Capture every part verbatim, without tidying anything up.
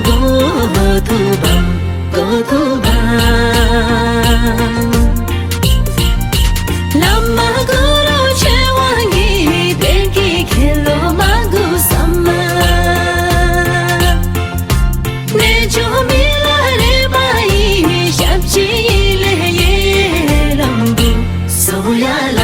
གོ་ཐུབ་བམ། གོ་ཐུབ་བམ། བླ་མ་གུ་རུ་ཆེ་བ་ཉིད་བདེ་སྐྱིད་ཁྱེར་ལོ་མ་གུ་ས་མ། གནས་མཆོག་མི་ལ་རས་པ་ཡི་ཞབས་ཕྱི་ཡི་ལས་ཡེ་ལམ་དུ་སོ་ཡ་ལ།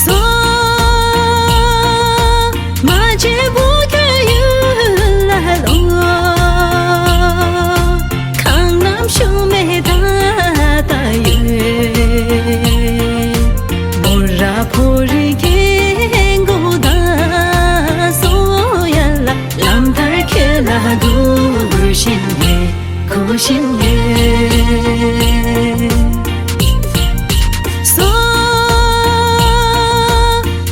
སོ། མ་བརྗེད་བུ་ཁྱོད་ཡུལ་ལ་ལོ། ཁང་རྣམས་ཤུལ་མེད་ད་ལྟ་ཡོད། མོ་ར་ཕོ་རི་ཁེ་མགོ་ད་སོ་ཡ་ལ། ལམ་མཐར་ཁྱོད་ལ་སྒུག་བཞིན་ཡོད། སྒུག་བཞིན་ཡོད། སོ།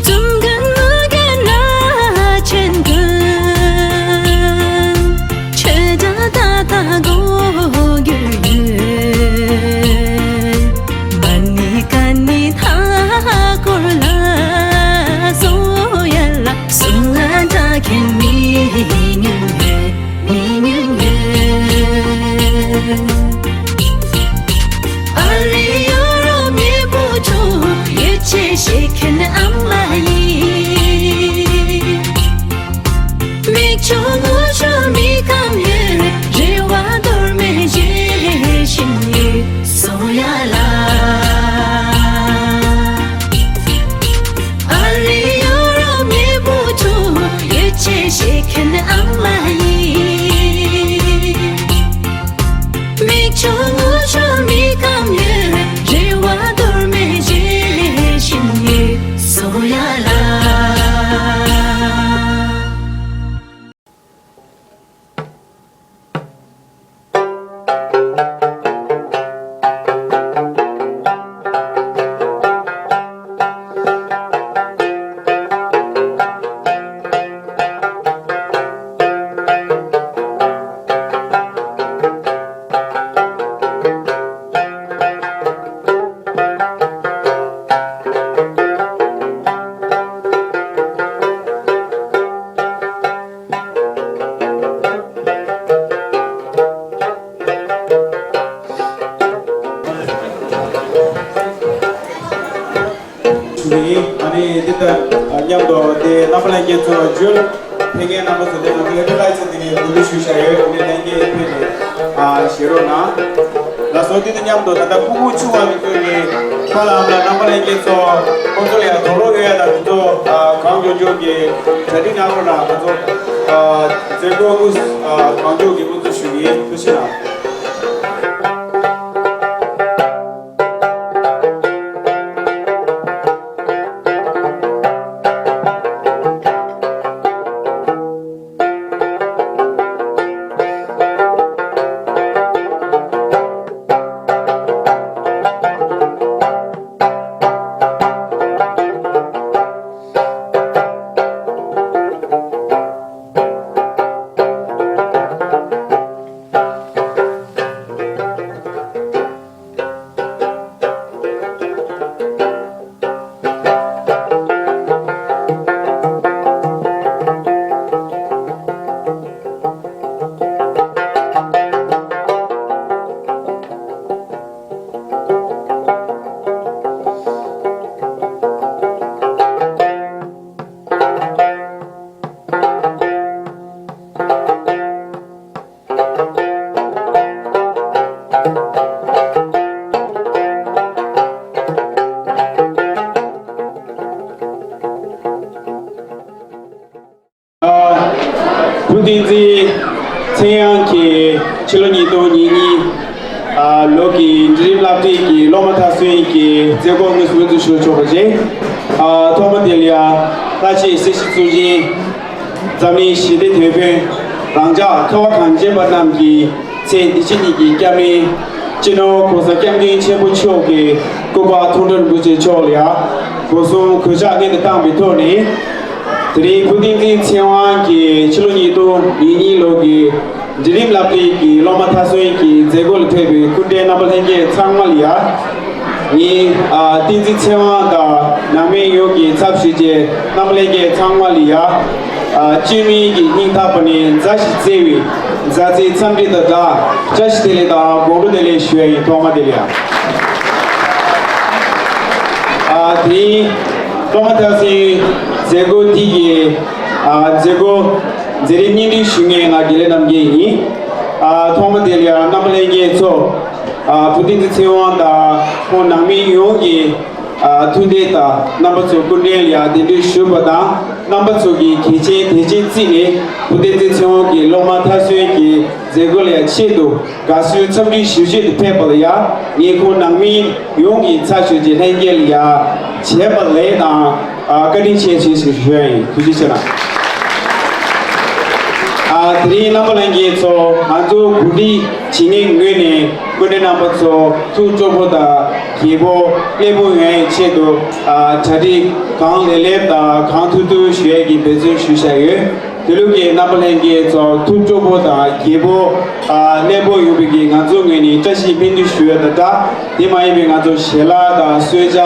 འཛུམ་དགོད་མོས་དགོད་ན་ཆེན་དགོད། ཆོས་སྒྲ་ད་ལྟ་གོ་རྒྱུ་ཡོད། མ་ཎི་ཀ་ཎི་མཐའ་སྐོར་ལ་སོ་ཡ་ལ། གསུང་ང་སྒྲ་མཁན་མི་ཉུང་ཡོད། མི་ཉུང་ཡོད། ཨ་རི་ཡོ་རོབ་མི་བུ་ཕྲུག་ཡིད་ཆེས་བྱེད་མཁན་ཨ་མ་ཡིན། མིག་ཆུ་རྔུལ་ཆུ་མིག་གམ་ཡོད། རེ་བ་འདོར་མེད་བརྗེད་བཞིན་ཡོད། སོ་ཡ་ལ། ཨ་རི་ཡོ་རོབ་མི་བུ་ཕྲུག་ཡིད་ཆེས་བྱེད་མཁན་ཨ་མ་ཡིན། མིག་ཆུ་རྔུལ་ཆུ་མིག་གམ་ཡོད། རེ་བ་འདོར་མེད་བརྗེད་བཞིན་ཡོད། སོ་ཡ་ལ། ཞུ་གི་ཡིན། ཨ་ནི་འདི་ལྟར་མཉམ་དུ་དེ་རྣམ་པ་ལྷན་རྒྱས་ཚོ་འཇུ་ལ་ཕེབས་མཁན་རྣམ་པ་ཚོ་དེ་ང་ཚོ་ཨེ་ཕེ་ལ་ཡི་ཚོ་དེ་ནས་གོ་སྒྲིག་ཞུས་བཞག་ཡོད། དེ་ནས་ལྷན་རྒྱས་ཕེབས་ནས་ཨ་བཞེས་རོགས་གནང་། ལགས་སོ། དེ་དང་མཉམ་དུ་ད་ལྟ་ཕྲུ་གུ་ཆུང་བ་དེ་ཚོ་གི་ཕ་ལ་ཨ་མ་ལ་རྣམ་པ་ལྷན་རྒྱས་ཚོ་ཁོང་ཚོ་ལ་ཡང་དུག་སློག་ཡོད་ཡ་དང་དེ་ཚོ་ཨ་གང་མགྱོགས་མགྱོགས་ཀྱི་གྲ་སྒྲིག་གནང་རོགས་གནང་། ང་ཚོ་ཨ་མཛད་སྒོ་དངོས་ཨ་གང་མགྱོགས་ཀྱི་དབུ་འཛུགས་ཞུ་གི་ཡིན། ཐུགས་རྗེ་གནང་། བུ་བསྟན་འཛིན་ཚེ་དབྱངས་ཀྱིས་ཕྱི་ལོ་ཉིས་སྟོང་ཉེར་གཉིས་ལོ་གི་འབྲིང་རིམ་སློབ་གྲྭའི་གི་སློབ་མ་མཐར་སོན་གྱི་མཛད་སྒོ་དངོས་སུ་དབུ་འཛུགས་ཞུ་ཆོག་པ་བྱས། ཐོག་མ་དེ་ལ་ཡང་ལྷ་ཆོས་གསལ་བྱེད་གཙུག་རྒྱན་འཛམ་གླིང་ཞི་བདེ་དོན་ཕན་ རང་ཅག་ཁ་བ་གངས་ཅན་པ་རྣམས་ཀྱི་ཚེ་འདི་ཕྱི་གཉིས་ཀྱི་སྐྱབས་གནས། སྤྱི་ནོར་༸གོང་ས་༸སྐྱབས་མགོན་ཆེན་པོ་མཆོག་གི་སྐུ་པར་མཐོང་གྲོལ་རིན་པོ་ཆེ་མཆོག་ལ་ཡང་སྒོ་གསུམ་གུས་ཕྱག་སྔོན་དུ་བཏང་བའི་ཐོག་ནས། དེ་རིང་བུ་བསྟན་འཛིན་ཚེ་དབང་གིས་ཕྱི་ལོ་ཉིས་སྟོང་ཉེར་གཉིས་ལོ་གི་འབྲིང་རིམ་སློབ་གྲྭའི་གི་སློབ་མ་མཐར་སོན་གྱི་མཛད་སྒོ་ལ་ཕེབས་པའི་སྐུ་མགྲོན་རྣམ་པ་ལྷན་རྒྱས་ཚང་མ་ལ་ཡང་། ངའི་ཨ་བསྟན་འཛིན་ཚེ་དབང་དང་ནང་མི་ཡོངས་ཀྱི་ཚབ་ཞུས་ཏེ་རྣམ་པ་ལྷན་རྒྱས་ཚང་མ་ལ་ཡ། ཨ་བཅོས་མིན་གྱི་སྙིང་ཐག་པ་ནས་མཛའ་ཞིང་བརྩེ་བའི་མཛའ་བརྩེའི་འཚམས་འདྲི་དང་སྦྲགས་བཀྲ་ཤིས་བདེ་ལེགས་དང་དགོང་དྲོ་བདེ་ལེགས་ཞུ་ཡ་ཡིན། ཐོག་མ་དེ་ལ་ཡ། ཨ་དེ་རིང་སློབ་མ་མཐར་སོན་མཛད་སྒོ་འདི་གི་ཨ་མཛད་སྒོ་མཛད་རིམ་སྙན་སྒྲོན་ཞུ་མཁན་ང་དགེ་ལེགས་རྣམ་རྒྱལ་ཡིན། ཨ་ཐོག་མ་དེ་ལ་ཡ་རྣམ་པ་ལྷན་རྒྱས་ཚོ། ཨ་བུ་བསྟན་འཛིན་ཚེ་དབང་དང་ཁོང་ནང་མི་ཡོངས་ཀྱི་ཨ་ཐུགས་འདུན་དང་རྣམ་པ་ཚོ་སྐུ་མགྲོན་ལ་ཡང་གདན་འདྲེན་ཞུས་པ་དང་། རྣམ་པ་ཚོ་གི་གལ་ཆེན་དད་ཆེན་བརྩིས་ནས་བུ་བསྟན་འཛིན་ཚེ་དབང་གི་སློབ་མ་མཐར་སོན་གྱི་མཛད་སྒོ་ལ་ཡང་ཆེད་དུ་དགའ་བསུའི་འཚམས་འདྲི་ཞུ་ཆེད་དུ་ཕེབས་པ་ལ་ཡང་ངས་ཁོང་ནང་མི་ཡོངས་ཀྱི་ཚབ་ཞུས་ཏེ་ལྷན་རྒྱས་ལ་ཡང་བྱས་པ་ལེགས་དང་། ཨ་བཀའ་དྲིན་ཆེ་ཞེས་ཞུ་ཞུ་ཡ་ཡིན། ཐུགས་རྗེ་ཆེ་གནང་། ཨ་དེ་རིང་རྣམ་པ་ལྷན་རྒྱས་ཚོ་ང་ཚོ་གོ་སྒྲིག་བྱེད་མཁན་ངོས་ནས་སྐུ་མགྲོན་རྣམ་པ་ཚོ་ཐུགས་སྤྲོ་པོ་དང་དགྱེས་པོ་སླེ་པོ་ཡོང་ཡའི་ཆེད་དུ། ཨ་གྲ་སྒྲིག་གང་ལེགས་ལེགས་དང་གང་ཐུབ་ཐུབ་ཞུ་ཡས་ཀྱི་འབད་བརྩོན་ཞུས་བཞག་ཡོད། དེ་ལུགས་ཀྱི་རྣམ་པ་ལྷན་རྒྱས་ཚོ་ཐུགས་སྤྲོ་པོ་དང་དགྱེས་པོ་ཨ་སླེ་པོ་ཡོང་བའི་གི་ང་ཚོ་ངོས་ནས་བཀྲ་ཤིས་སྨོན་འདུན་ཞུ་ཡ་དང་སྦྲགས། དེ་མ་ཡིན་པའི་ང་ཚོ་ཞལ་ལག་དང་གསོལ་ཇ།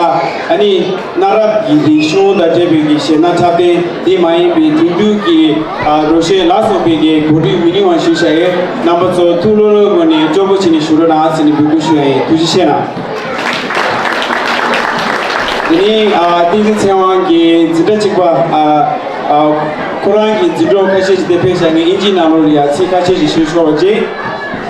ཨ་ནི་གནའ་རབས་ཀྱི་རིག་གཞུང་དང་འབྲེལ་བའི་གི་གཞས་སྣ་འཁྲབ་སྟོན། དེ་མ་ཡིན་པའི་དེང་དུས་ཀྱི་ཨ་རོལ་ཆས་ལ་སོགས་པའི་གི་གོ་སྒྲིག་མི་ཉུང་བ་ཞུས་བཞག་ཡོད། རྣམ་པ་ཚོ་ཐུགས་ལྷོད་ལྷོད་ངང་ནས་སྤྲོ་པོ་བྱས་ནས་བཞུགས་རོགས་གནང་ཟེར་ནས་འབོད་སྐུལ་ཞུ་ཡ་ཡིན། ཐུགས་རྗེ་ཆེ་གནང་། དེ་ནས་ཨ་བསྟན་འཛིན་ཚེ་དབང་གི་འཛིན་གྲྭ་གཅིག་པ་ཨ་ཨ་ཁོ་རང་གི་འཛིན་གྲོགས་ཁ་ཤས་ཤིག་དེ་ཕེབས་བཞག་ནས་ཨིན་ཇིའི་ནང་ལོགས་ལ་ཡ་ཚིག་ཁ་ཤས་ཤིག་ཞུ་ཆོག་པ་བྱེད།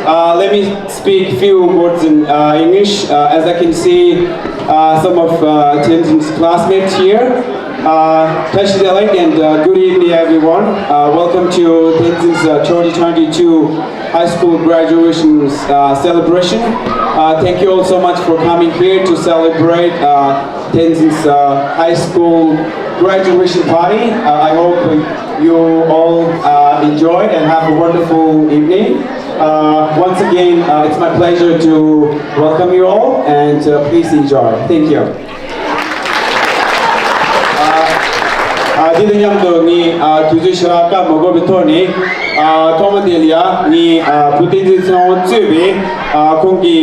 Uh, let me speak few words in uh, English, uh, as I can see uh, some of uh, Tenzin's classmates here. Uh, Tashi Delek and uh, good evening, everyone. Uh, welcome to Tenzin's uh, twenty twenty-two high school graduation uh, celebration. Uh, thank you all so much for coming here to celebrate uh, Tenzin's uh, high school graduation party. Uh, I hope you all uh, enjoy and have a wonderful evening. Uh, once again, uh, it's my pleasure to welcome you all and uh, please enjoy. Thank you. ཨ་ཨ་འདི་དང་མཉམ་དུ་ངས་ཨ་དུས་ཚོད་ཞེ་དྲག་བཀག་མ་དགོས་པའི་ཐོག་ནས། ཨ་ཐོག་མ་དེ་ལ་ཡ་ངས་ཨ་བུ་བསྟན་འཛིན་ཚེ་དབང་གཙོས་པའི་ཨ་ཁོང་གི་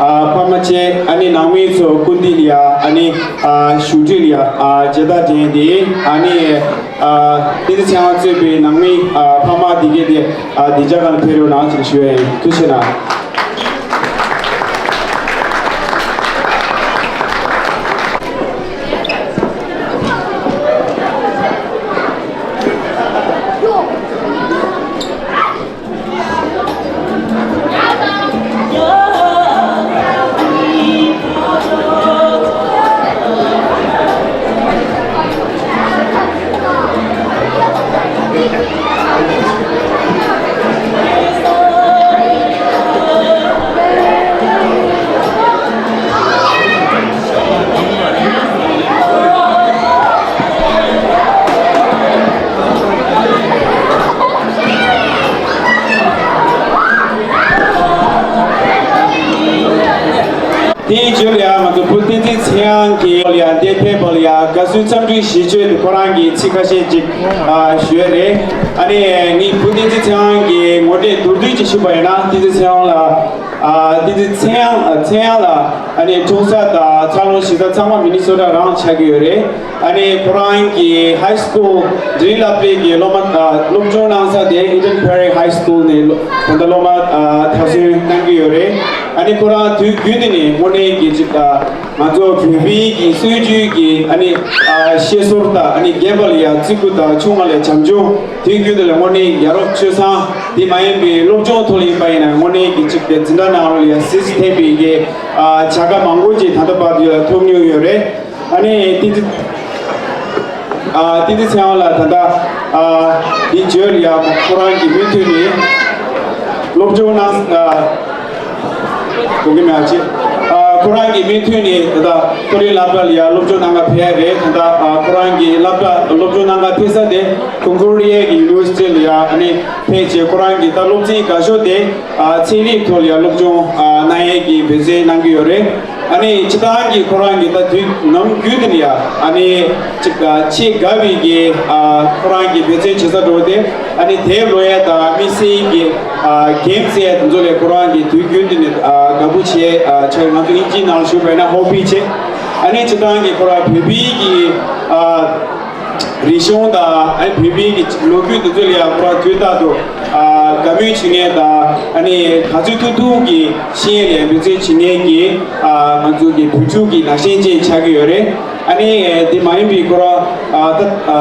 ཨ་ཕ་མ་བཅས་ཨ་ནི་ནང་མི་ཚོ་སྐུ་མདུན་ལ་ཡ་ཨ་ནི་ཨ་བཞུགས་ཁྲི་ལ་ཡ་ཨ་མཇལ་དར་སྒྲེང་སྟེ། ཨ་ནི་ཨ་བསྟན་འཛིན་ཚེ་དབང་གཙོས་པའི་ནང་མི་ཨ་ཕ་མ་འདི་གས་དེ་ཨ་གདན་ས་སྒང་ལ་ཕེབས་རོགས་གནང་ཞེས་ཞུ་ཡ་ཡིན། ཐུགས་རྗེ་གནང་། དེའི་རྗེས་ལ་ཡང་ང་ཚོ་བུ་བསྟན་འཛིན་ཚེ་དབང་གི་ལ་ཡང་འདིར་ཕེབས་པ་ལ་ཡང་དགའ་བསུའི་འཚམས་འདྲི་ཞུ་ཆེད་དུ་ཁོ་རང་གིས་ཚིག་ཁ་ཤས་ཅིག་ཨ་ཞུས་རེད། ཨ་ནི་ངས་བུ་བསྟན་འཛིན་ཚེ་དབང་གི་ངོ་སྤྲོད་མདོར་བསྡུས་ཅིག་ཞུས་པ་ཡིན་ན། བསྟན་འཛིན་ཚེ་དབང་ལགས། ཨ་བསྟན་འཛིན་ཚེ་དབང་ཚེ་དབང་ལགས་ཨ་ནི་འཁྲུངས་ས་དང་འཚར་ལོངས་བྱུང་ས་ཚང་མ་མི་ནི་སོ་ཊ་རང་ཆགས་ཀྱི་ཡོད་རེད། ཨ་ནི་ཁོ་རང་གི་ཧའི་སི་ཀུལ་འབྲིང་རིམ་སློབ་གྲྭའི་གི་སློབ་མ་ཨ་སློབ་སྦྱོང་གནང་ས་དེ་Eden Prairie High School ནས་སློ་ད་ལྟ་སློབ་མ་ཨ་མཐར་སོན་གནང་གི་ཡོད་རེད། ཨ་ནི་ཁོ་རང་དུས་རྒྱུན་དུ་ནས་དངོས་གནས་ཀྱི་ཅིག་ཨ་ང་ཚོ་བོད་པའི་གི་སྲོལ་རྒྱུན་གྱི་ཨ་ནི་ཨ་བཤད་སྲོལ་དང་ཨ་ནི་རྒན་པ་ལ་ཡ་བརྩི་བཀུར་དང་ཆུང་བ་ལ་བྱམས་སྐྱོང་། དུས་རྒྱུན་དུ་ལ་དངོས་གནས་ཡ་རབས་སྤྱོད་བཟང་དེ་མ་ཡིན་པའི་སློབ་སྦྱོང་ཐོག་ལ་ཡིན་པ་ཡིན་ན་དངོས་གནས་ཀྱི་ཅིག་དེ་འཛིན་གྲྭ་ནང་ལ་ཡ་གཟི་བརྗིད་ལྡན་པའི་གི་ཨ་བྱ་དགའ་མང་པོ་ཅིག་ད་ལྟ་བར་དུ་ཡ་ཐོབ་མྱོང་ཡོད་རེད། ཨ་ནི་བསྟན་འཛིན་ཨ་བསྟན་འཛིན་ཚེ་དབང་ལགས་ད་ལྟ་ཨ་འདི་བརྗོད་ལ་ཡ་ཁོ་རང་གི་མུ་མཐུད་ནས་སློབ་སྦྱོང་གནང་ཨ་དགོངས་ཀྱི་མེད་པ་ཅིག་ཨ་ཁོ་རང་གི་མུ་མཐུད་ནས་ད་ལྟ་མཐོ་རིམ་སློབ་གྲྭ་ལ་ཡ་སློབ་སྦྱོང་གནང་ག་ཕེབས་རེད། ད་ལྟ་ཨ་ཁོ་རང་གི་སློབ་གྲྭ་སློབ་སྦྱོང་གནང་ག་ཕེབས་ས་དེ། ཀོང་ཀོ་རི་ཡའི་ཡུ་ནི་ཝར་སི་ཊི་ལ་ཡ་ཨ་ནི་ཕེབས་བྱས་ཁོ་རང་གིས་ད་སློབ་ཚན་དགའ་ཤོས་དེ་ཨ་ཚན་རིག་ཐོག་ལ་ཡ་སློབ་སྦྱོང་ཨ་གནང་ཡས་ཀྱི་འབད་བརྩོན་གནང་གི་ཡོད་རེད། ཨ་ནི་སྤྱིར་བཏང་གི་ཁོ་རང་གི་ད་དུས་ནམ་རྒྱུན་དེ་ལ་ཡ་ཨ་ནི་ཅིག་ཨ་ཆེས་དགའ་བའི་གི་ཨ་ཁོ་རང་གི་འབད་བརྩོན་བྱེད་ས་འགྲོ་དེ་ཨ་ནི་དེབ་ཀློག་ཡས་དང་དམིགས་བསལ་གྱི་ཨ་གེམ་རྩེ་ཡས་དེ་ཚོ་ལ་ཁོ་རང་གི་དུས་རྒྱུན་དེ་ནས་ཨ་དགའ་པོ་བྱས་ཨ་ཆ་ང་ཚོ་ཨིན་ཇིའི་ནང་ལ་ཞུས་པ་ཡིན་ན་ཧོ་བི་བྱས། ཨ་ནི་སྤྱིར་བཏང་གི་ཁོ་རང་བོད་པའི་གི་ཨ་རིག་གཞུང་དང་ཨ་ནི་བོད་པའི་གི་ལོ་རྒྱུས་དེ་ཚོ་ལ་ཡང་ཁོ་རང་དུས་རྟག་ཏུ་ཨ་དགའ་མོས་བྱེད་མཁན་དང་ཨ་ནི་ག་ཚོད་ཐུབ་ཐུབ་ཀྱིས་ཤེས་ཡོན་ལ་འབད་བརྩོན་བྱེད་མཁན་གྱི་ཨ་ང་ཚོ་གི་བོད་ཕྲུག་གི་ནང་བཞིན་ཅིག་ཆགས་ཀྱི་ཡོད་རེད། ཨ་ནི་དེ་མ་ཡིན་པའི་ཁོ་རང་ཨ་ད་ཨ་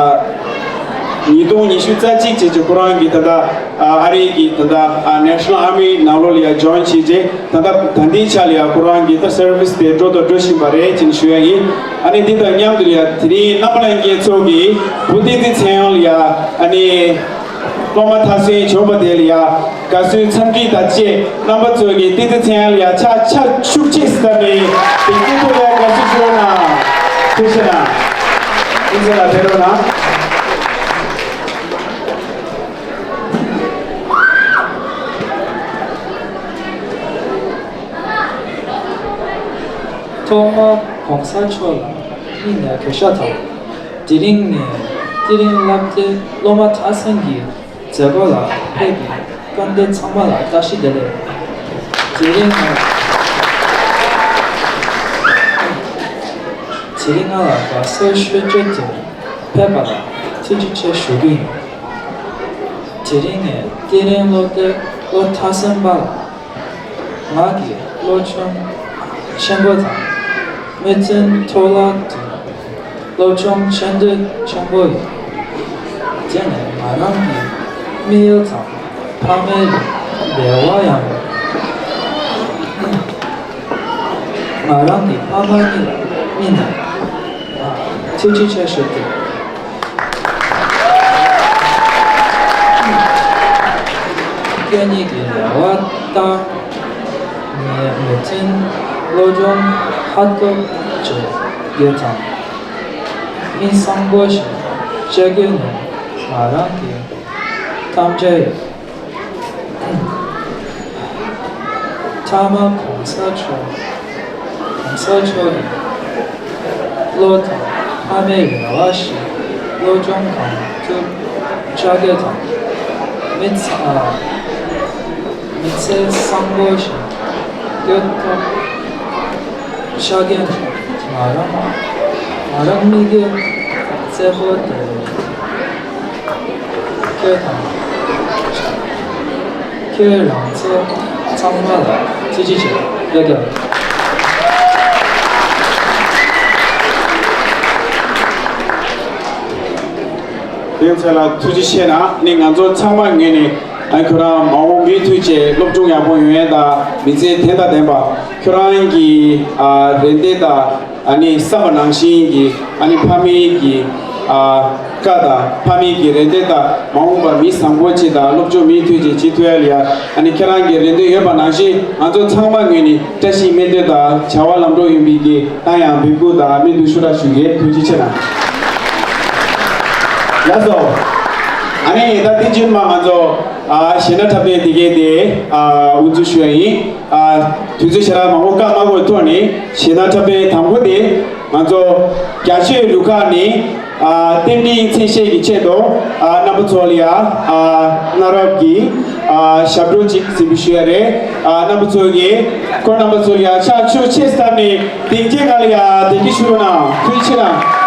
ཉིས་སྟོང་ཉི་ཤུ་རྩ་གཅིག་བྱས་ཀྱི་ཁོ་རང་གི་ད་ལྟ་ཨ་ཨ་རི་གི་ད་ལྟ་ཨ་National Army ནང་ལོགས་ལ་ཡང་join་བྱས་རྗེས། ད་ལྟ་ད་ལྟའི་ཆ་ལ་ཡང་ཁོ་རང་གི་ད་service་དེ་འགྲོ་དང་འགྲོ་བཞིན་པ་རེད་ཅེས་ཞུ་ཡ་ཡིན། ཨ་ནི་འདི་དང་མཉམ་དུ་ཡང་དེ་རིང་རྣམ་པ་ལྷན་རྒྱས་ཚོ་གིས་བུ་བསྟན་འཛིན་ཚེ་དབྱངས་ལ་ཡང་ཨ་ནི་སློབ་མ་མཐར་སོན་བྱུང་བ་དེ་ལ་ཡང་དགའ་བསུའི་འཚམས་འདྲི་དང་བཅས་རྣམ་པ་ཚོ་གིས་བསྟན་འཛིན་ཚེ་དབྱངས་ལ་ཡང་ཕྱག་ཕྱག་ཤུགས་ཆེ་ཙམ་ནས་བདེ་སྐྱིད་ཐོབ་པའི་དགའ་བསུ་ཞུ་རོགས་གནང་། ཐུགས་རྗེ་གནང་། ཐུགས་རྗེ་གནང་། ཕེབས་རོགས་གནང་། ཐོག་མར་གོང་ས་མཆོག་ལ་སྙིང་ནས་གུས་ཞབས་དང་། དེ་རིང་ནས་དེ་རིང་བསླབ་བྱའི་སློབ་མ་མཐར་སོན་གྱི་མཛད་སྒོ་ལ་ཕེབས་པའི་དགའ་ལྡན་ཚང་མ་ལ་བཀྲ་ཤིས་བདེ་ལེགས། དེ་རིང་ང་དེ་རིང་ང་ལ་དགའ་བསུ་ཞུ་རྒྱུ་དེ་ཕེབས་པ་ལ་ཐུགས་རྗེ་ཆེ་ཞུ་གི་ཡིན། དེ་རིང་ནས་དེ་རིང་སློབ་གྲྭའི་སློབ་མཐར་སོན་པ་ལ། ང་གི་སློབ་སྦྱོང་ཆེན་པོ་དང་མི་ཚེའི་མཐོ་རླབས་དེ་སློབ་སྦྱོང་ཆེན་འདོད་ཆེན་པོ་ཡིན། དེ་ནས་ང་རང་གི་དམིགས་ཡུལ་དང་ཕ་མའི་རེ་བ་ཡང་ཡོད། ང་རང་གི་ཕ་མ་གཉིས་ལ་སྙིང་ནས་ཐུགས་རྗེ་ཆེ་ཞུ་གི་ཡོད། ཁྱེད་གཉིས་ཀྱི་རེ་བ་ལྟར་ངའི་མི་ཚེའི་སློབ་སྦྱོང་ཧ་གོ་བྱེད་རྒྱུ་དང་། མི་བཟང་པོ་ཞིག་བྱེད་རྒྱུ་ནི་ང་རང་གི་དམ་བཅའ་ཡིན། མཐའ་མ་གོང་ས་མཆོག་གོང་ས་མཆོག་གི་བློ་དང་ཕ་མའི་རེ་བ་བཞིན་སློབ་སྦྱོང་གང་ཐུབ་བྱ་རྒྱུ་དང་། མི་ཚ་མི་ཚེ་བཟང་པོ་ཞིག་སྐྱེལ་ཐུབ་བྱ་རྒྱུ་ནི་ང་རང་ང་རང་དམིགས་ཡུལ་གཙོ་བོ་དེ་རེད། ཁྱེད་དང་། ཁྱེད་རང་ཚོ་ཚང་མ་ལ་ཐུགས་རྗེ་ཆེ། བཀྲ་ཤིས་བདེ་ལེགས། ལྷན་རྒྱས་ལ་ཐུགས་རྗེ་ཆེ་གནང་། ནི་ང་ཚོ་ཚང་མ་ངོས་ནས་ཨ་ཁྱོད་རང་མ་འོངས་མུ་མཐུད་བྱས་སློབ་སྦྱོང་ཡག་པོ་ཡོང་ཡས་དང་མི་ཚེ་དོན་དང་ལྡན་པ། ཁྱོད་རང་གི་ཨ་རེ་འདུན་དང་། ཨ་ནི་བསམ་པ་ནང་བཞིན་གྱི་ཨ་ནི་ཕ་མའི་གི་ཨ་བཀའ་དང་ཕ་མའི་གི་རེ་འདུན་དང་མ་འོངས་པ་མི་བཟང་པོ་ཅིག་དང་སློབ་སྦྱོང་མུ་མཐུད་ཅིག་བྱེད་ཐུབ་ཡ་ལ་ཡ། ཨ་ནི་ཁྱེད་རང་གི་རེ་འདུན་ཡོད་པ་ནང་བཞིན་ང་ཚོ་ཚང་མ་ངོས་ནས་བཀྲ་ཤིས་སྨོན་འདུན་དང་བྱ་བ་ལམ་འགྲོ་ཡོང་བའི་གི་ད་ཡང་འབོད་སྐུལ་དང་སྨོན་འདུན་ཤུགས་དྲག་ཞུ་གི་ཡིན། ཐུགས་རྗེ་ཆེ་གནང་། ལགས་སོ། ཨ་ནི་ད་དེ་རྗེས་མ་ང་ཚོ་ཨ་གཞས་སྣ་འཁྲབ་སྟོན་དེ་གའི་དེ་ཨ་དབུ་འཛུགས་ཞུ་ཡ་ཡིན། ཨ་དུས་ཚོད་ཞེ་དྲག་མང་པོ་བཀག་མ་དགོས་ཐོག་ནས་གཞས་སྣ་འཁྲབ་སྟོན་དང་པོ་དེ་ང་ཚོ་རྒྱ་ཆེའི་རུ་ཁག་ནས་ཨ་རྟེན་འབྲེལ་མཚན་ཤས་ཀྱི་ཆེད་དུ་ཨ་རྣམ་པ་ཚོ་ལ་ཡ་ཨ་གནའ་རབས་ཀྱི་ཨ་ཞབས་བྲོ་ཅིག་འཛིན་པ་ཞུ་ཡ་རེད། ཨ་རྣམ་པ་ཚོ་གིས་ཁོ་རྣམ་པ་ཚོ་ལ་ཡ་ཕྱག་ཤུགས་ཆེ་ཙམ་ནས་སྡིངས་ཆའི་སྒང་ལ་ཡ་བདེ་སྐྱིད་ཞུ་རོགས་གནང་། ཐུགས་རྗེ་ཆེ་གནང་།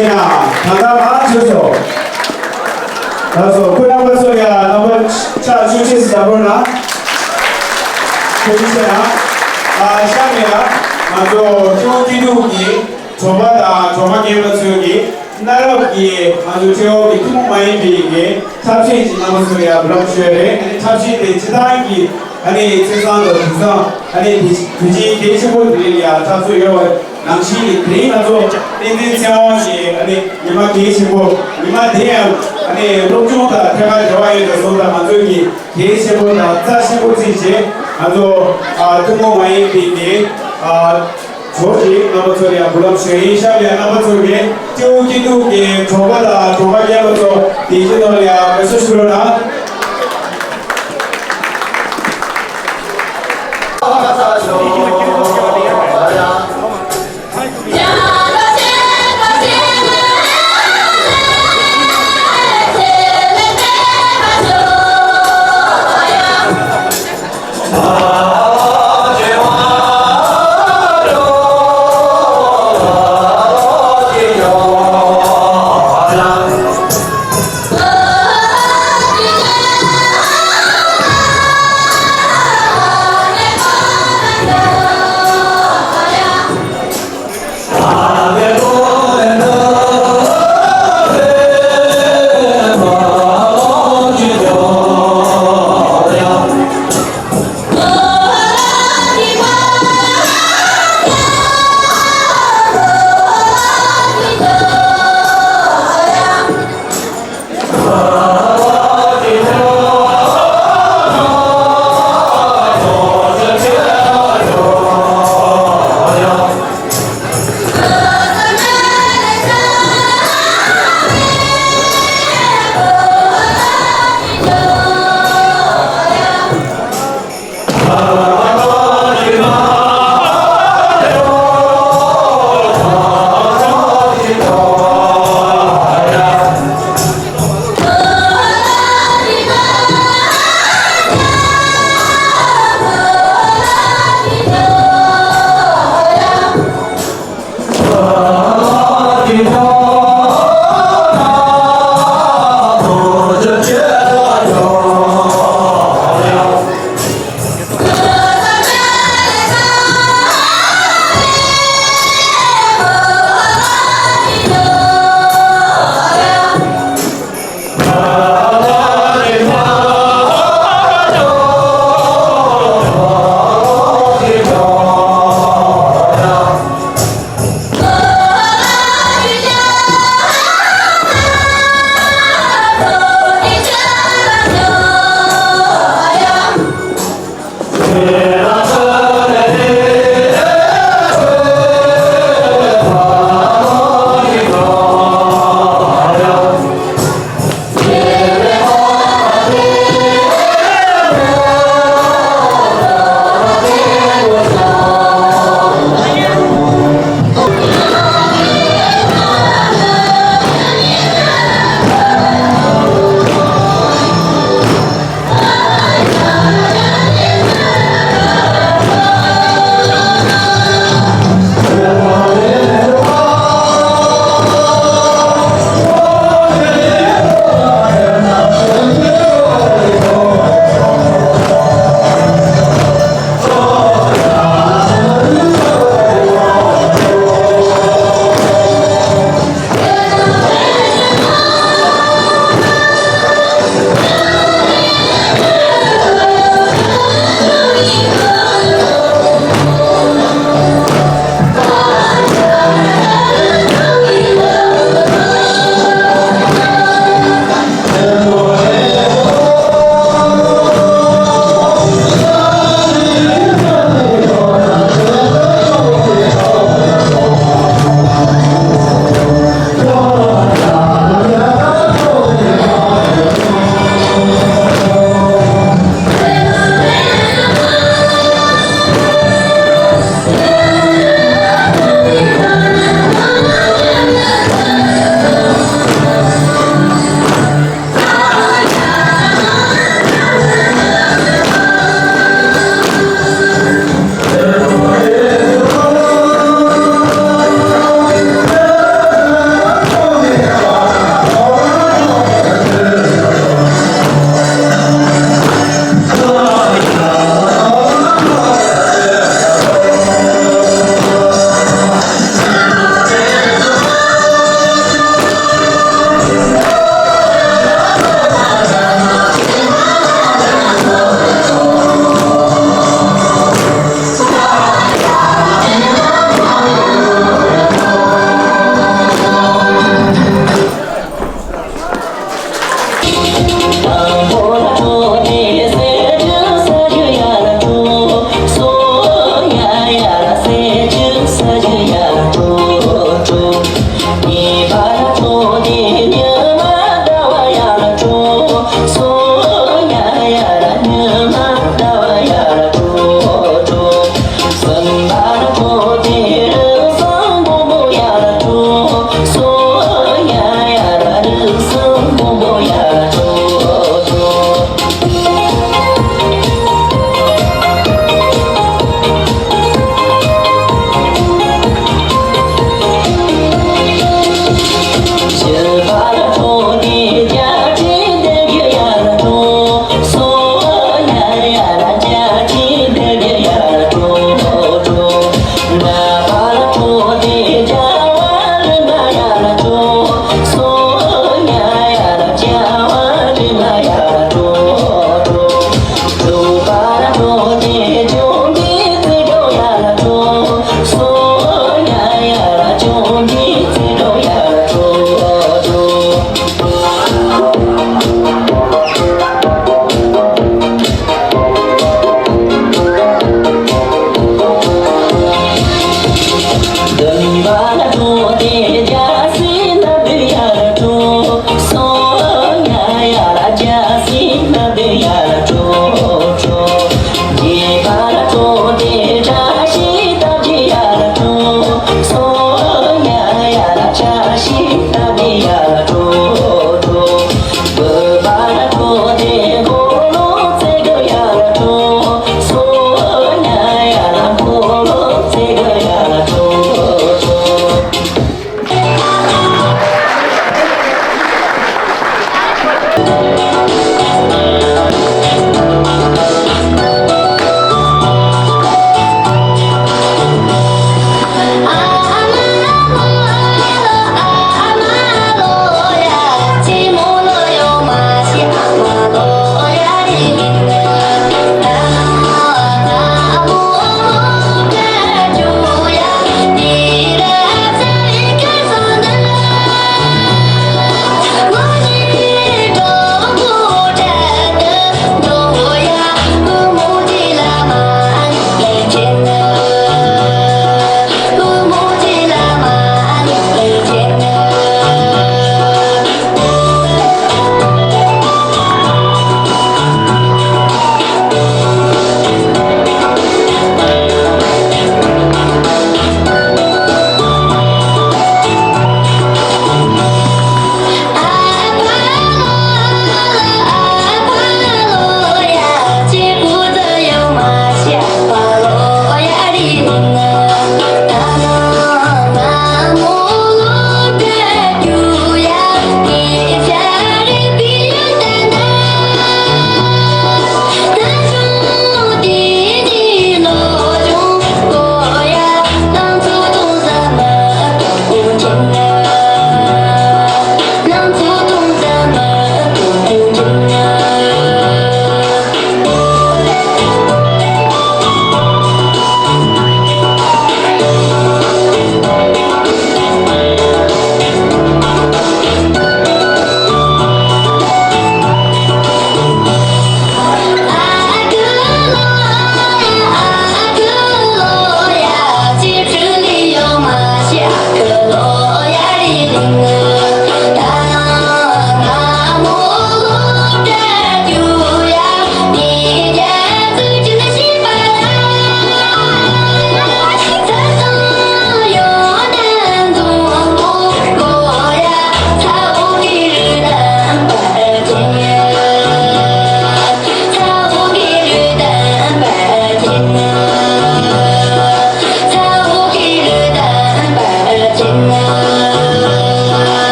ཡ། ད་ལྟ་མ་ཆོད་སོ། ད་སོ་ཁོ་རྣམ་པ་ཚོ་ཡ་རྣམ་པ་ཆ་ཆུ་ཆེ་སི་ཡ་བོར་ན། ཁོ་ཡི་ཆེ་ན། ཨ་ཤ་མེ་ཡ། ང་ཚོ་ཁྱོད་སྐྱིད་སྡུག་གི་གྲོགས་པ་དང་གྲོགས་མ་རྒན་པ་ཚོས་ཀྱི་གནའ་རབས་ཀྱི་ང་ཚོ་ཁྲེའོ་གི་ཐུན་མོང་མ་ཡིན་པའི་གི་འཁྲབ་ཆས་ཀྱི་རྣམ་པ་ཚོ་ཡ་བུ་ལམ་ཞུ་ཡ་རེད། ཨ་ནི་འཁྲབ་ཆས་དེ་སྤྱི་བཏང་གི་ཨ་ནི་ཚེས་བཟང་དང་དུས་བཟང་ཨ་ནི་དུས་ཆེན་གལ་ཆེན་པོ་དེ་རིང་ཡ་འཁྲབ་སྲོལ་ཡོད་པ་ནང་བཞིན་གྱི་དེ་རིང་ང་ཚོ་བསྟན་འཛིན་ཚེ་དབང་གི་ཨ་ནི་ཉི་མ་གལ་ཆེན་པོ་ཉི་མ་དེ་ཡང་ཨ་ནི་སློབ་སྦྱོང་དང་ཐད་ཀར་འབྲེལ་བ་ཡོད་པ་སོང་ཙང་ང་ཚོས་ཀྱི་གལ་ཆེན་པོ་དང་རྩ་ཆེན་པོ་བརྩིས་བྱས་ང་ཚོ་ཨ་ཐུན་མོང་མ་ཡིན་པའི་གི་ཨ། ཇོ་ཇི་རྣམ་པ་ཚོ་ལ་ཡང་འབུལ་ལམ་ཞུ་ཡིན། ཤར་ལ་ཡང་རྣམ་པ་ཚོ་གིས་སྤྲེའུ་སྐྱིད་སྡུག་གི་གྲོགས་པ་དང་གྲོགས་མ་རྒན་པ་ཚོ་དེ་སྤྱི་ནོར་ལ་ཡང་འབད་བརྩོན་ཞུ་རོགས་གནང་།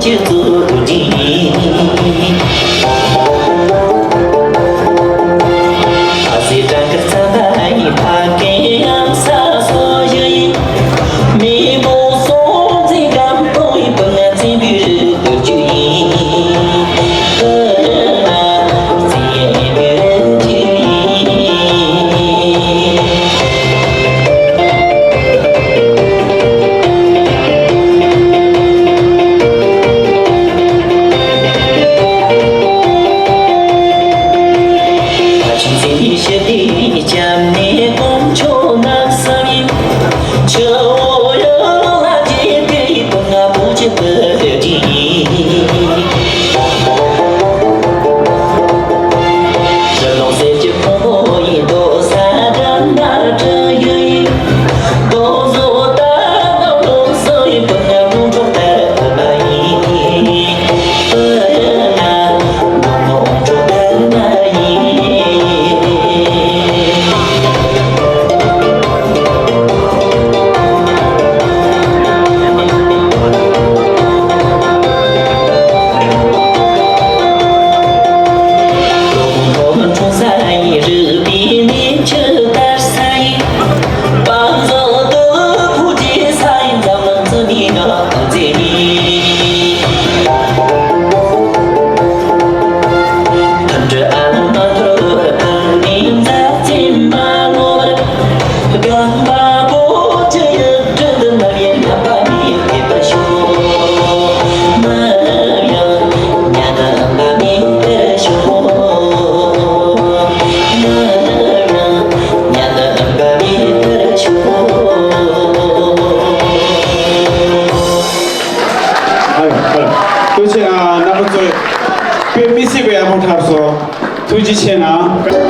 ཐུགས་རྗེ་ཆེ་གནང་། རྣམ་པ་ཚོས་དཔེ་མི་སྲིད་པའི་ཡག་པོ་འཁྲབ་སོང་། ཐུགས་རྗེ་ཆེ་གནང་།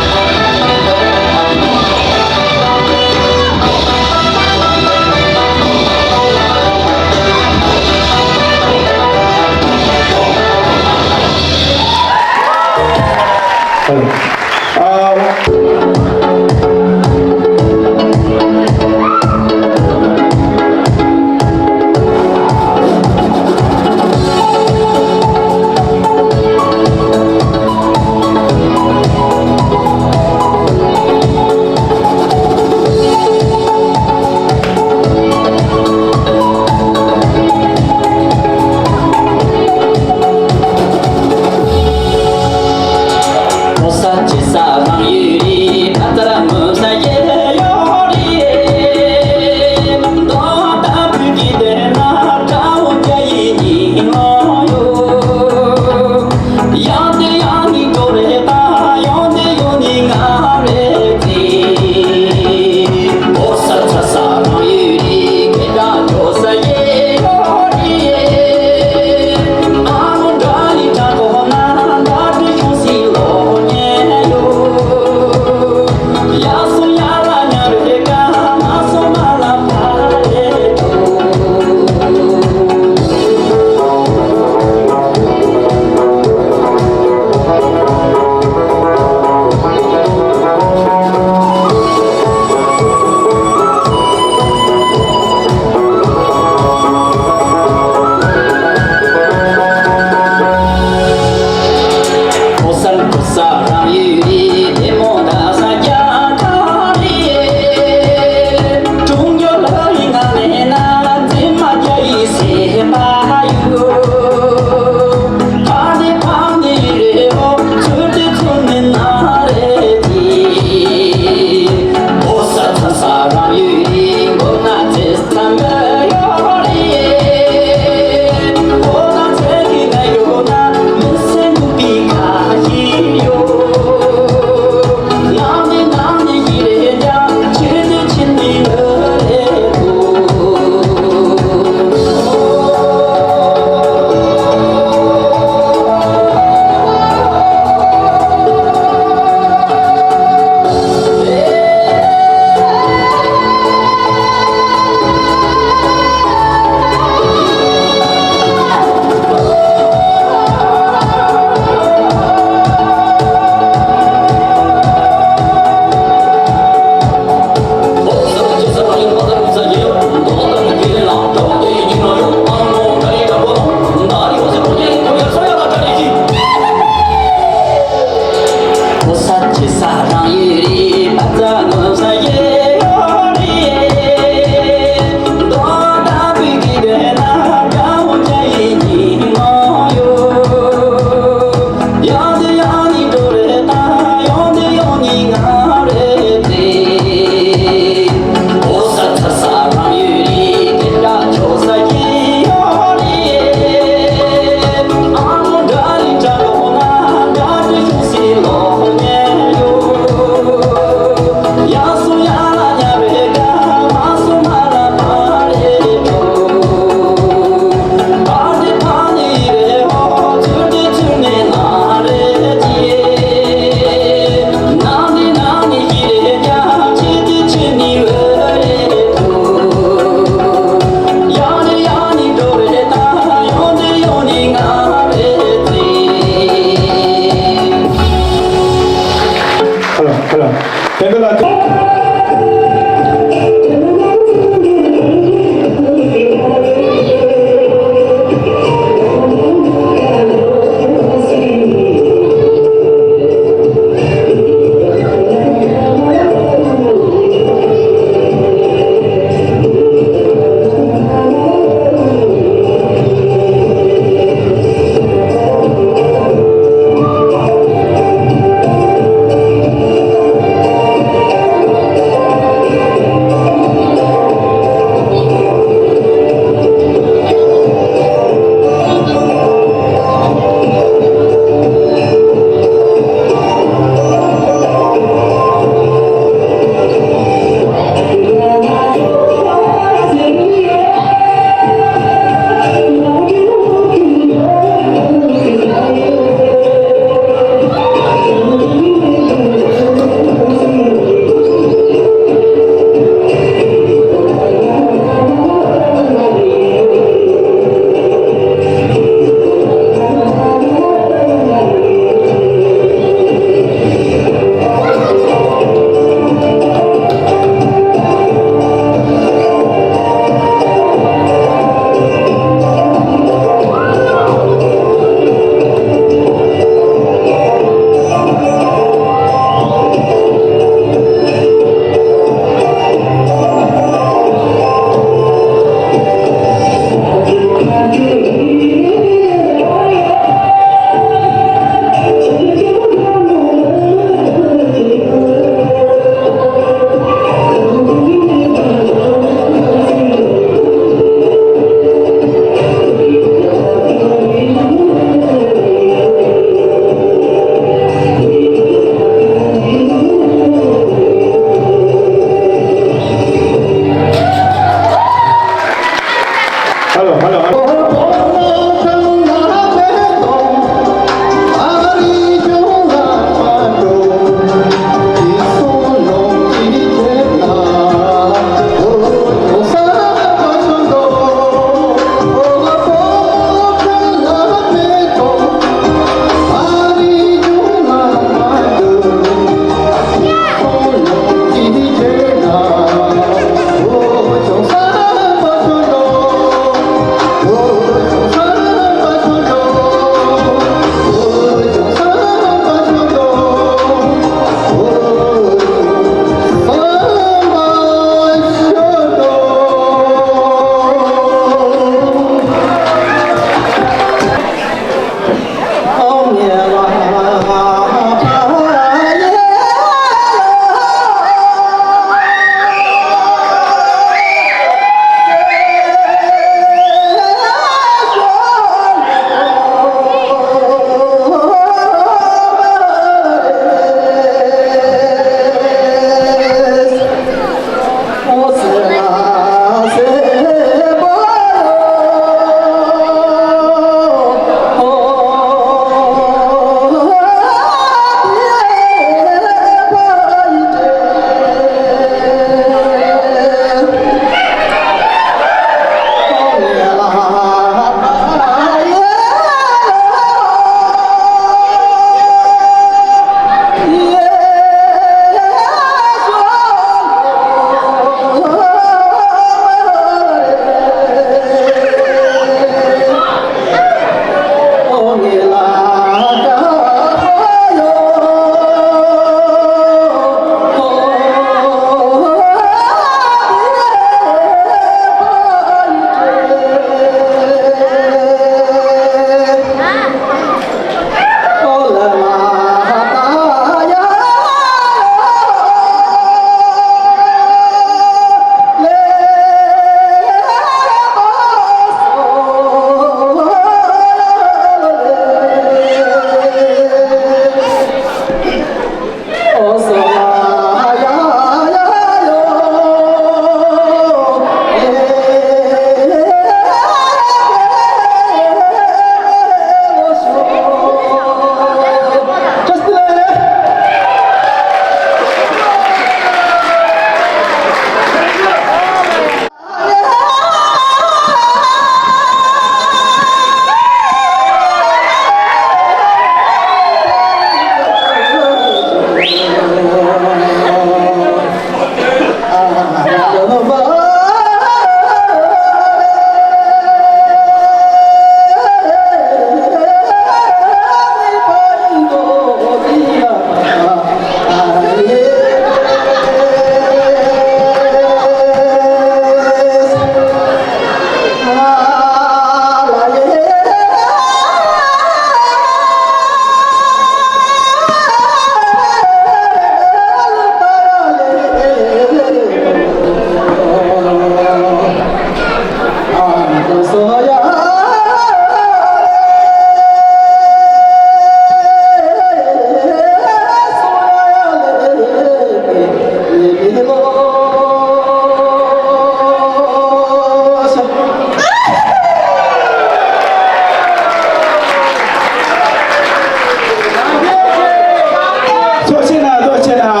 ཐུགས་རྗེ་གནང་། ཐུགས་རྗེ་གནང་།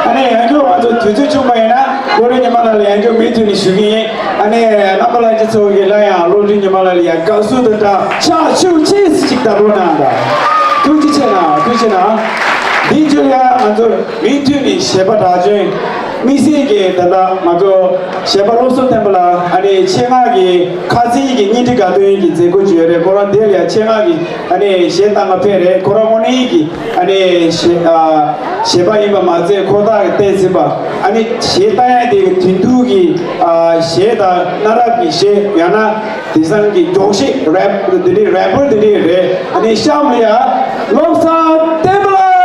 ཨ་ནི་ཡང་བསྐྱར་ང་ཚོ་དུས་ཚོད་བྱུང་བ་ཡིན་ན་བློ་གྲོས་ཉི་མ་ལགས་ལ་ཡང་བསྐྱར་མུ་མཐུད་ནས་ཞུ་གི་ཡིན། ཨ་ནི་རྣམ་པ་ལྷན་རྒྱས་ཚོ་གིས་སླར་ཡང་བློ་གྲོས་ཉི་མ་ལགས་ལ་ཡང་དགའ་བསུ་དང་སྦྲགས་ཕྱག་ཕྱིར་ཅེས་ཅིག་བདའ་རོགས་གནང་དང་། ཐུགས་རྗེ་ཆེ་གནང་། ཐུགས་རྗེ་གནང་། འདིའི་མཇུག་ལ་ཡང་ང་ཚོ་མུ་མཐུད་ནས་གཞས་པ་གྲགས་ཅན་དམིགས་བསལ་གྱི་ད་ལྟ་ང་ཚོ་གཞས་པ་བློ་བཟང་བསྟན་པ་ལགས། ཨ་ནི་ཆེད་མངགས་ཀྱི་ཁ་སང་གི་བརྙན་འཕྲིན་དགའ་སྟོན་གྱི་མཛད་སྒོ་ཅིག་ཡོད་རེད། ཁོ་རང་དེ་ལ་ཡང་ཆེད་མངགས་ཀྱི་ཨ་ནི་གཞས་བཏང་ག་ཕེབས་རེད། ཁོ་རང་དངོས་གནས་ཀྱི་ཨ་ནི་གཞས་ཨ་གཞས་པ་ཡིན་པ་མ་ཚད་ཁོ་ཐག་གི་བལྟས་ཟིན་པ། ཨ་ནི་གཞས་བཏང་ཡ་དེ་གི་དོན་དུ་གི་ཨ་གཞས་དང་གནའ་རབས་ཀྱི་གཞས། ཡང་ན་དེང་སང་གི་མགྱོགས་གཞས་རེབ་དེ་འདྲའི་རེ་པར་དེ་འདྲའི་རེད། ཨ་ནི་གཤམ་ལ་ཡ་བློ་བཟང་བསྟན་པ་ལགས་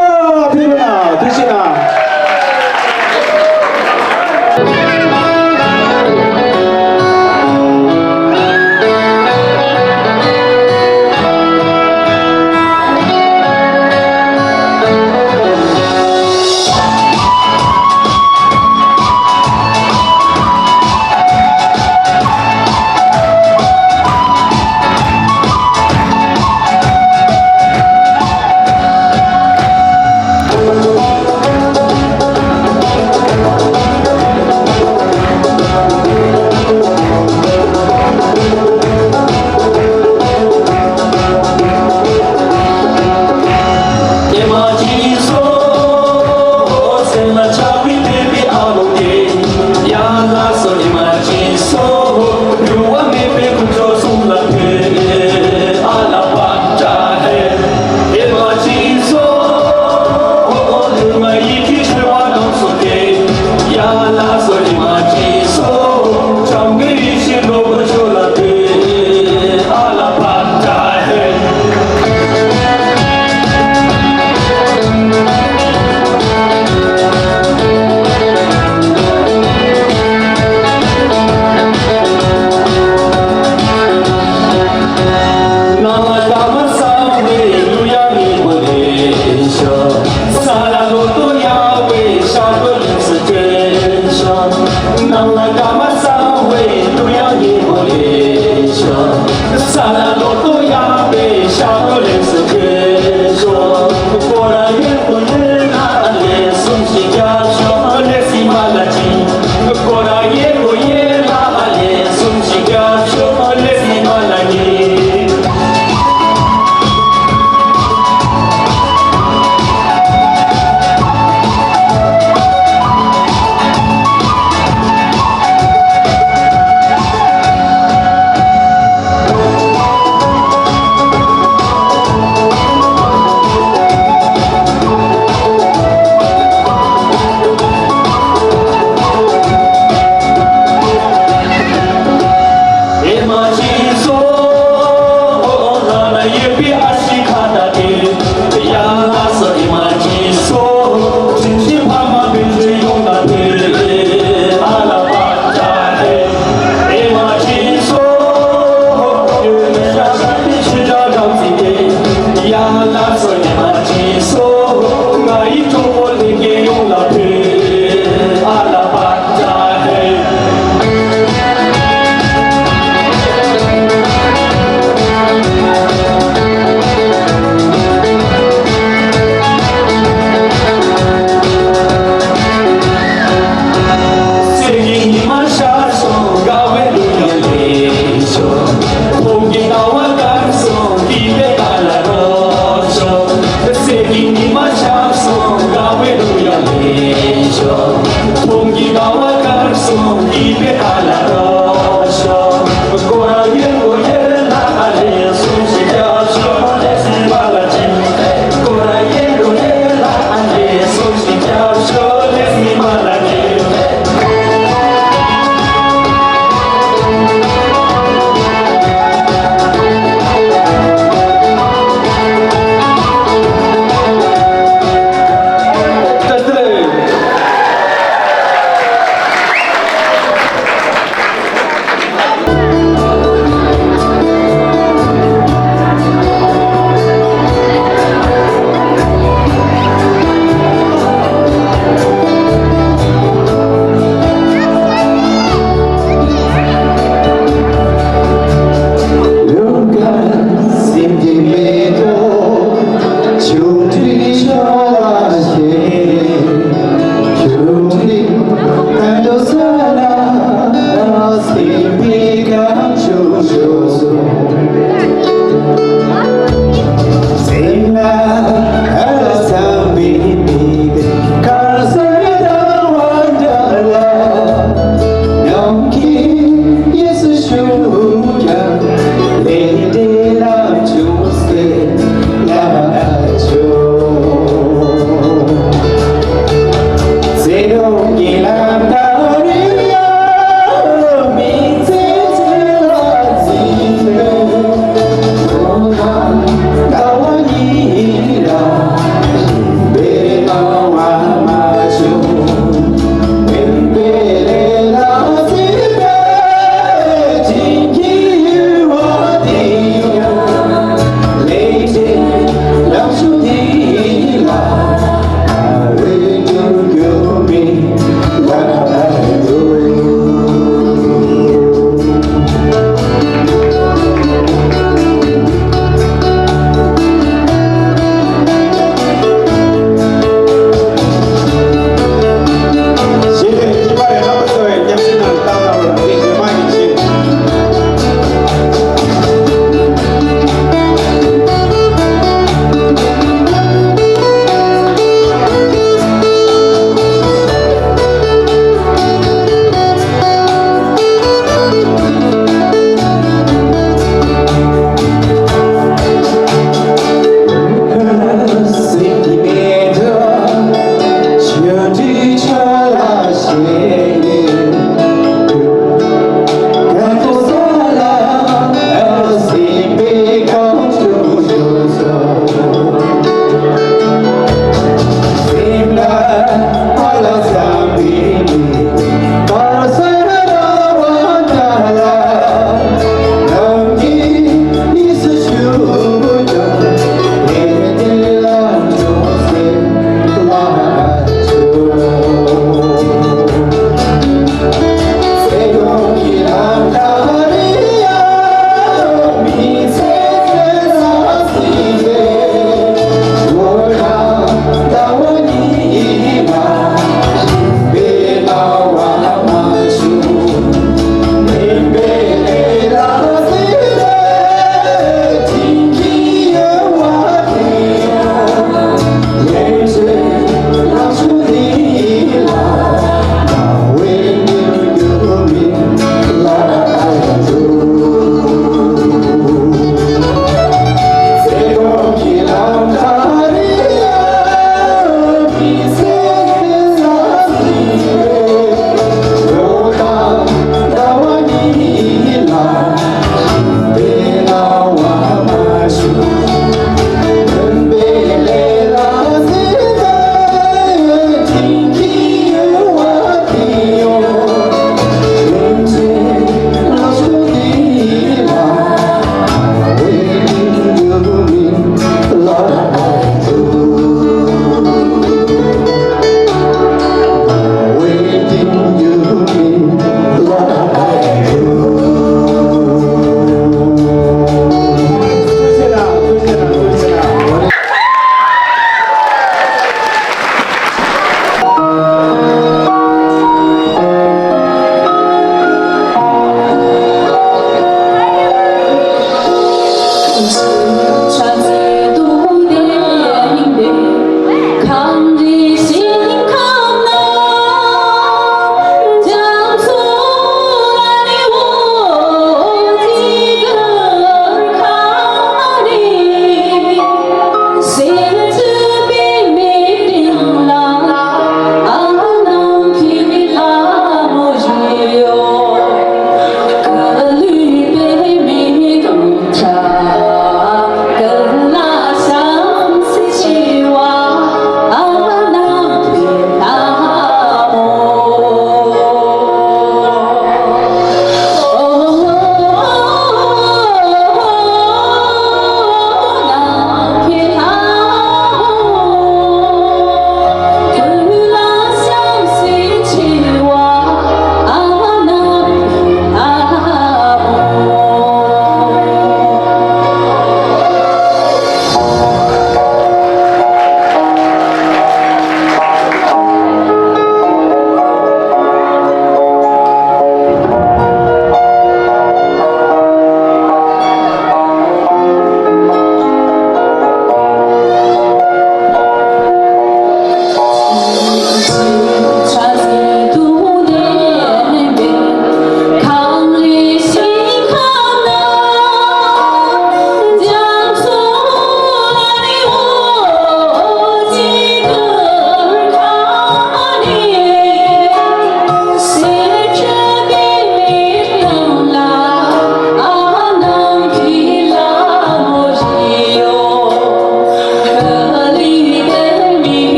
ཕེབས་རོགས་གནང་། ཐུགས་རྗེ་གནང་།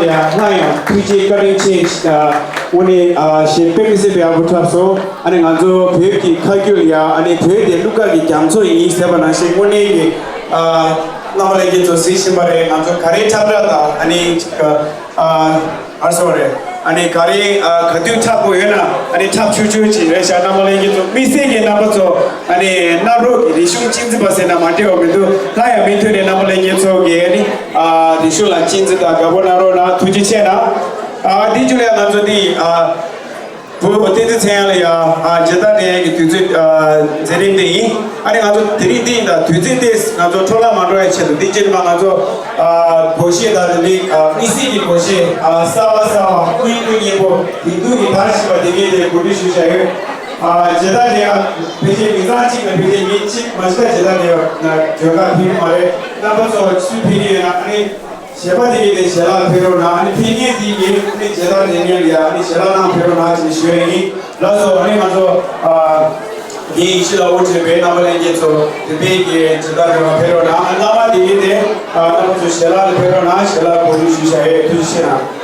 ཡང་སླར་ཡང་ཐུགས་རྗེ་བཀའ་དྲིན་ཆེ། ཨ་དངོས་གནས་ཨ་གཞས་དཔེ་མི་སྲིད་པའི་ཡག་པོ་འཁྲབ་སོང་། ཨ་ནི་ང་ཚོ་བོད་ཀྱི་ཁ་རྒྱུན་ལ་ཡང་ཨ་ནི་བོད་དེ་གླུ་གར་གྱི་རྒྱ་མཚོ་ཡིན་ཟེར་བ་ནང་བཞིན་དངོས་གནས་ཀྱི་ཨ་རྣམ་པ་ལྷན་རྒྱས་ཚོ་གཟིགས་བཞིན་པ་རེད། ང་ཚོ་ག་རེ་འཁྲབ་འཁྲབ་དང་ཨ་ནི་ཅིག་ཨ་ཨ་སོ་རེད། ཨ་ནི་ག་རེ་ཨ་ག་དུས་འཁྲབ་དགོས་ཡོད་ན་ཨ་ནི་འཁྲབ་ཆོག་ཆོག་ཅིག་རེད་ཤག་རྣམ་པ་ལྷན་རྒྱས་ཚོ། དམིགས་བསལ་གྱི་རྣམ་པ་ཚོ་ཨ་ནི་གནམ་རོགས་ཀྱི་རིག་གཞུང་གཅེས་འཛིན་པ་ཟེར་ན་མ་འདྲེས་པ་མི་འདུག་སླར་ཡང་མུ་མཐུད་ནས་རྣམ་པ་ལྷན་རྒྱས་ཚོ་གིས་ཨ་ནི་ཨ་རིག་གཞུང་ལ་གཅེས་འཛིན་དང་དགའ་པོ་གནང་རོགས་གནང་། ཐུགས་རྗེ་ཆེ་གནང་། ཨ་དེ་རྗེས་ལ་ང་ཚོ་འདི་ཨ་བོད་བསྟན་འཛིན་ཚེ་དབྱངས་ལགས་ཡ་ཨ་མཇལ་དར་སྒྲེང་ཡས་ཀྱི་དུས་ཚོད་ཨ་མཛད་རིམ་དེ་ཡིན། ཨ་ནི་ང་ཚོ་དེ་རིང་འདི་ཡིན་ད་དུས་ཚོད་དེ་ང་ཚོ་འཕྲོ་བརླག་མ་འགྲོ་ཡ་ཆེད་དུ་འདི་རྗེས་མ་ང་ཚོ་ཨ་སྒོར་གཞས་དང་དེ་ནི་ཨ་དམིགས་བསལ་གྱི་སྒོར་གཞས་ཨ་གསར་པ་གསར་པ་སྔོན་དུ་སྙན་པོ་དེང་དུས་ཀྱི་དར་ཞིག་པ་དེ་གས་དེ་གོ་སྒྲིག་ཞུ་བྱ་ཡོད། ཨ་མཇལ་དར་སྒྲེང་ཡ་ཕལ་ཆེར་མི་ཚང་གཅིག་ལ་ཕལ་ཆེར་མི་གཅིག་མ་གཏོགས་མཇལ་དར་སྒྲེང་ཡ་ན་བརྗོད་ག་ཕེབས་ཀྱི་མ་རེད། རྣམ་པ་ཚོ་སུས་ཕེབས་ཀྱི་ཡོད་ན་ཨ་ནི། གཞས་པ་དེ་གས་དེ་ཞལ་ལག་ཕེབས་རོགས་གནང་། ཨ་ནི་ཕེབས་མཁན་དེ་གས་ཨ་ནི་མཇལ་དར་སྒྲེང་མཁན་ལ་ཡ་ཨ་ནི་ཞལ་ལག་གནང་ཕེབས་རོགས་གནང་ཅེས་ཞུ་ཡ་ཡིན། ལགས་སོ། ཨ་ནི་ང་ཚོ་ཨ་འདི་ཡིན་ཕྱི་ལ་དབུ་ཁྲིད་པའི་རྣམ་པ་ལྷན་རྒྱས་ཚོ་དེ་བས་ཀྱི་མཇལ་དར་སྒྲེང་བ་ཕེབས་རོགས་གནང་། ཨ་བླ་མ་དེ་གས་དེ་ཨ་རྣམ་པ་ཚོ་ཞལ་ལག་ལ་ཕེབས་རོགས་གནང་། ཞལ་ལག་གོ་སྒྲིག་ཞུ་བྱ་ཡོད། ཐུགས་རྗེ་ཆེ་གནང་།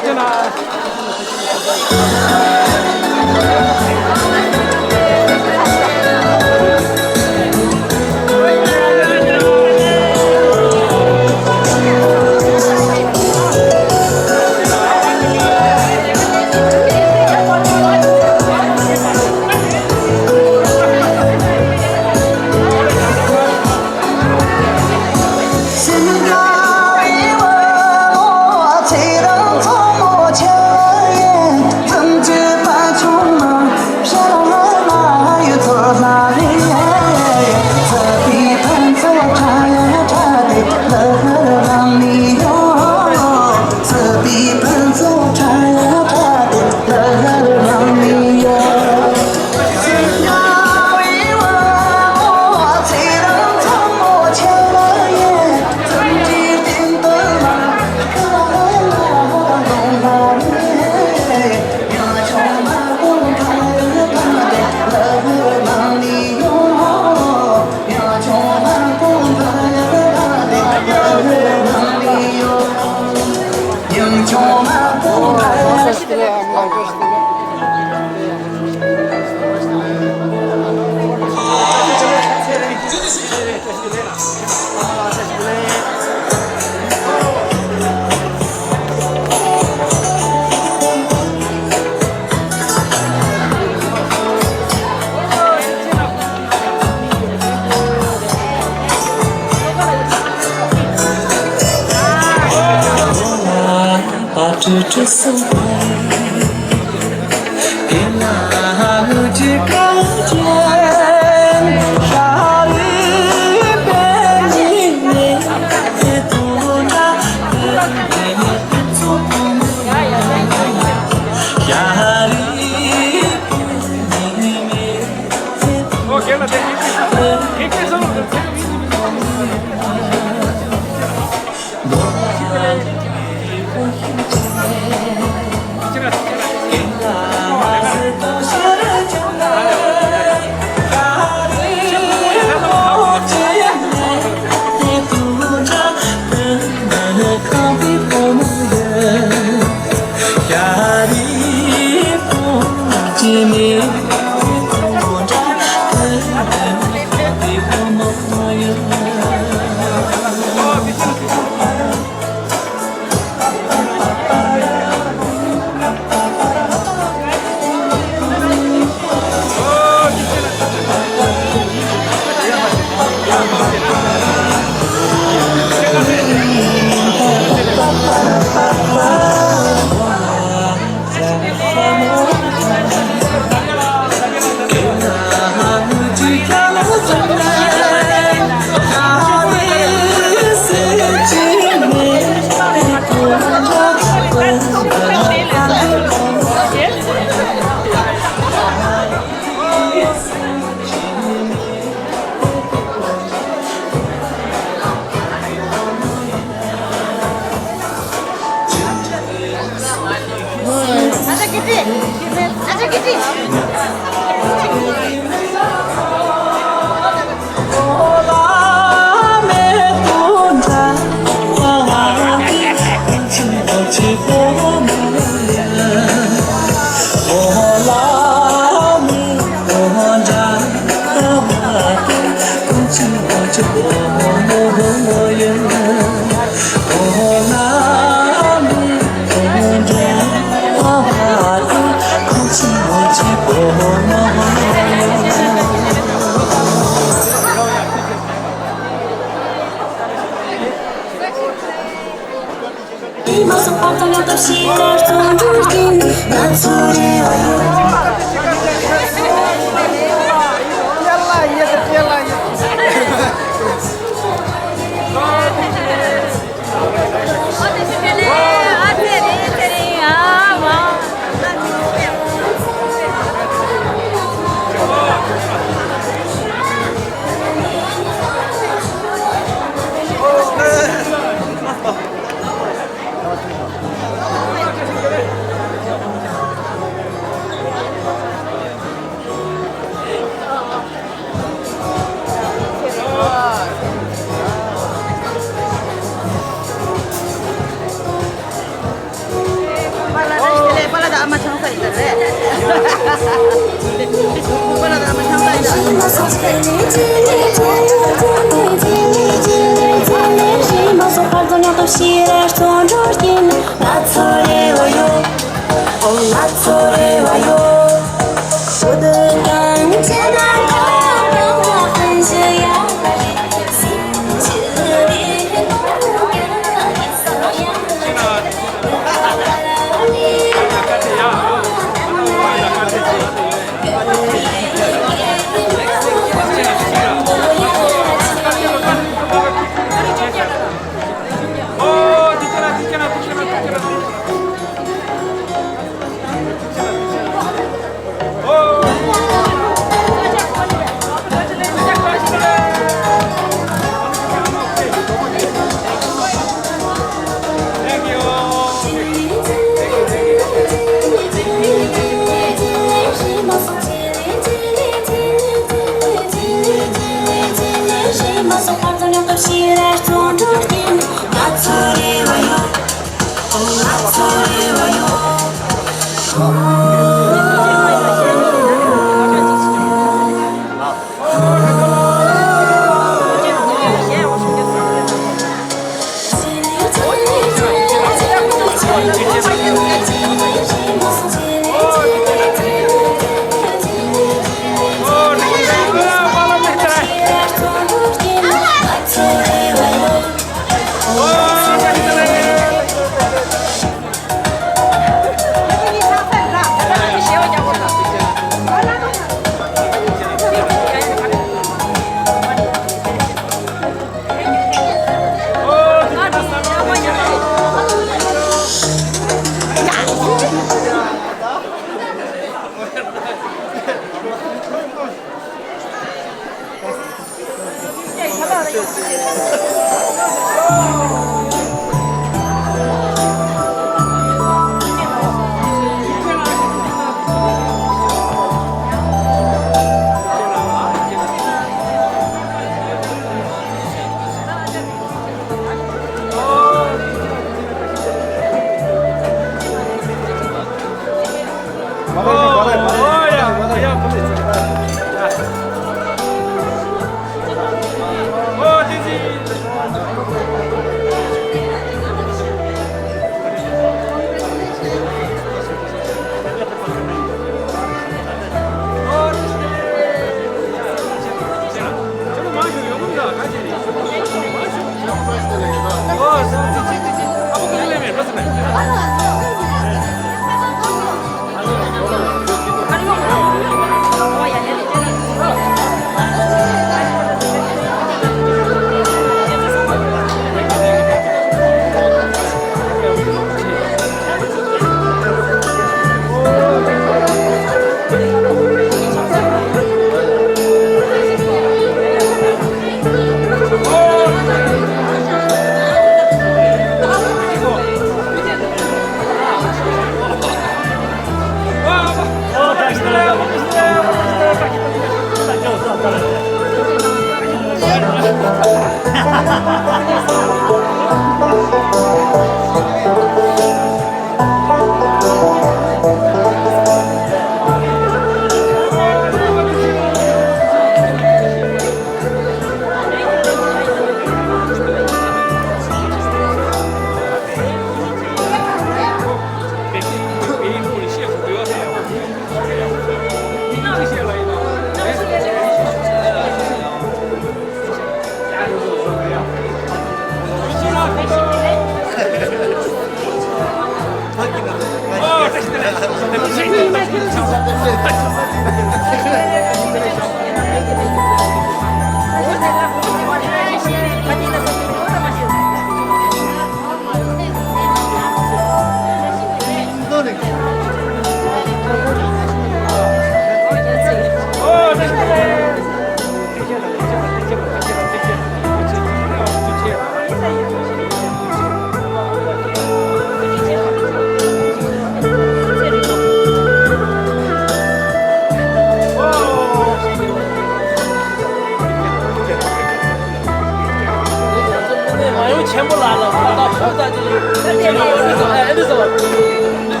མ་ཡོང་ཆེན་པོ་ལ་ལ་ད་ཕོ་ད་ཅི་ཡོད་ཆེན་པོ་ཡོད་རེད་ཟེར་ཨ་ནི་ཟེར་བ།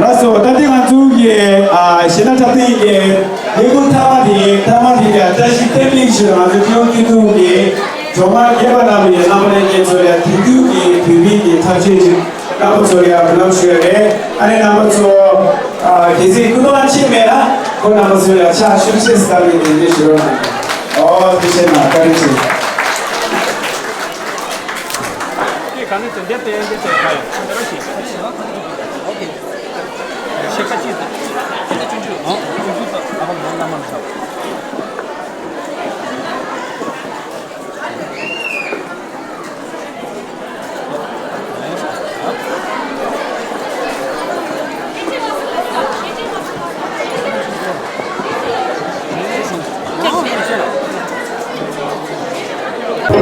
ལགས་སོ། ད་ལྟ་ང་ཚོ་གི་ཨ་གཞས་སྣ་འཁྲབ་སྟོན་གྱི་ལས་འགུལ་མཐའ་མ་དེ་ཡིན། མཐའ་མ་དེ་ག་བཀྲ་ཤིས་བསྟན་འཛིན་ཞུ་ང་ཚོ་ཀེའུ་ཀེ་ཏུའུ་གི་སྒྲོལ་མ་རྒྱས་པ་རྣམས་ཡི་རྣམ་པ་ལྷན་རྒྱས་ཚོ་ལ་དེང་དུས་ཀྱི་བོད་མིའི་གི་འཁྲབ་ཆས་ཅིག་རྣམ་པ་ཚོ་ལ་ཡང་འབུལ་ལམ་ཞུ་ཡ་རེད། ཨ་ནི་རྣམ་པ་ཚོ་ཨ་གལ་སྲིད་སྐུ་གདུང་ཕྱིན་མེད་ན་ཁོ་རྣམ་པ་ཚོ་ལ་ཕྱག་ཤུགས་ཆེ་ཙམ་ལ་གདན་འདྲེན་ཞུ་རོགས་གནང་། ཨོ་ཐུགས་རྗེ་ཆེ་གནང་། བཀའ་དྲིན་ཆེ། དེ་ག་ནས་ཚོ་འདེབས་ཏེ་འདེབས་ཏེ་ཁ་ཡ་ཁ་འདྲ་ཞིག་ཨོ་ཁེ། ཤེས་ཁ་ཅིག་ཏུ་ཁྱེད་ཚོ་ཆུང་ཆུང་ཨོ་ཆུང་ཆུང་ཏུ་ཨ་བ་མ་ན་མ་ན་ཤ། Hello,